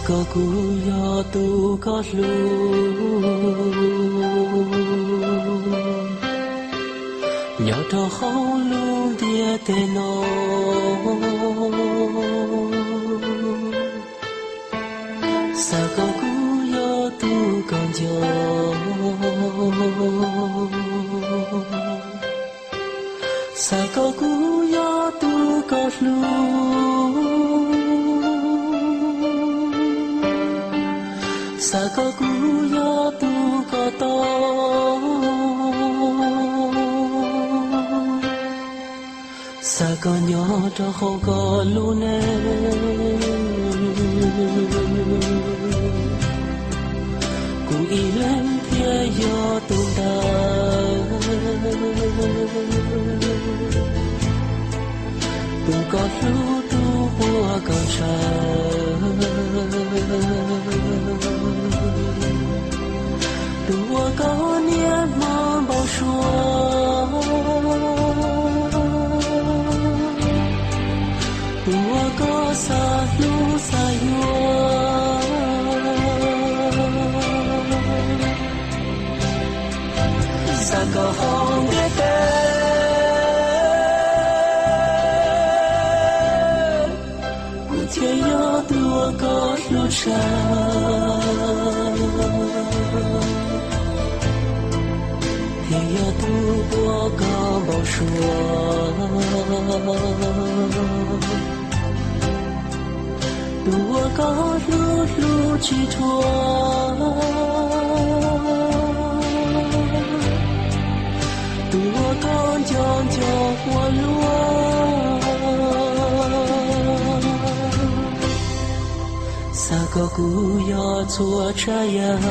Koj kuj yog tus koj hlub, nyob rau hauv lub ntiaj teb no. Xav koj kuj yog tus koj nco, xav koj kuj yog tus koj hlub, xav koj kuj yog tus koj tau, xav koj nyob rau hauv koj lub neej. Kuv ib leeg thiaj yog tus ntawd, tus koj hlub, tus uas koj ntshaw, tus uas koj niaj hmo npau suav, tus uas koj xav hlub xav yuav. Xav koj hauv ntiaj teb, kuv thiaj yog tus uas koj hlub tshaj, thiaj yog tus uas koj npau suav, tus uas koj hlub hlub tsis dhuav, tus uas koj nco nco ua luaj. Xav koj kuj yog txhua tsav yam.